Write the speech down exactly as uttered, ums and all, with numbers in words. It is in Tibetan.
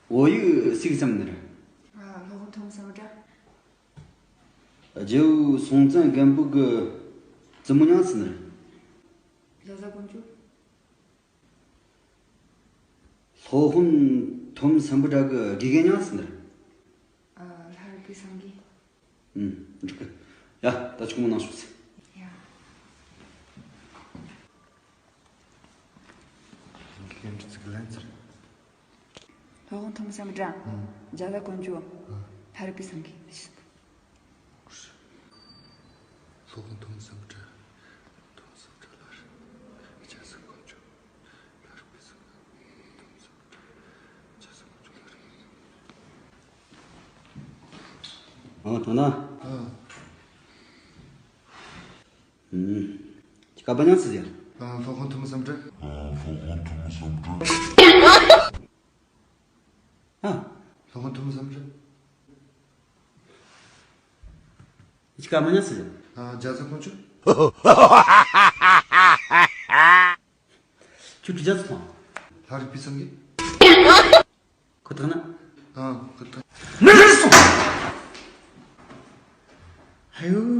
བོད་ཡིག་ཤེས་ཀྱི་ཙམ་ནི་རེད། ཨ། སློབ་དཔོན་ཐོན་མི་སམ་བྷོ་ཊ། རྒྱལ་བོ་སྲོང་བཙན་སྒམ་པོ་གི་བཙུན་མོ་མྱིང་ཟེར་ནི་རེད། རྒྱ་བཟའ་ཀོང་ཇོ། སློབ་དཔོན་ཐོན་མི་སམ་བྷོ་ཊ་གི་དགེ་རྒན་མྱིང་ཟེར་ནི་རེད། ཨ། ལྷ་རིག་པའི་སེང་གེ། ཨུམ། འགྲིག་གི། ཡ། ད་ཁྱོད་མོ་ནང་ཤོག་ཟེར། ཡ། ལྷན་རྒྱས་ཚིག་ལན་ཟེར། སློབ་དཔོན་ཐོན་མི་སམ་བྷོ་ཊ། ཨུམ། རྒྱ་བཟའ་ཀོང་ཇོ། ཨུམ། ལྷ་རིག་པའི་སེང་གེ། སློབ་དཔོན་ཐོན་མི་སམ་བྷོ་ཊ། ཐོན་མི་སམ་བྷོ་ཊ་ལ་རྒྱ་བཟའ་ཀོང་ཇོ། ལྷ་རིག་པའི་སེང་གེ། ཐོན་མི་སམ་བྷོ་ཊ། རྒྱ་བཟའ་ཀོང་ཇོ། ལྷ་རིག་པའི་སེང་གེ། ཨ། དྲང་ན། ཨ། ཨུམ། ཁྱེད་ཀ་པ་མྱིང་ཟེར་ཟེར། ཨ། སློབ་དཔོན་ཐོན་མི་སམ་བྷོ་ཊ། ཨ། སློབ་དཔོན་ཐོན་མི་སམ་བྷོ་ཊ། ཁྱེད་ཀ་པ་མྱིང་ཟེར་ཟེར། ཨ། རྒྱ་བཟའ་ཀོང་ཇོ། ཁྱོད་ཀྱི་རྒྱ་ཚ་སོང་། ལྷ་རིག་པའི་སེང་གེ། ཁོ་ཐག་ན། ཨ། ཁོ་ཐག། མི་རེད་སོང་། ཧེའུ།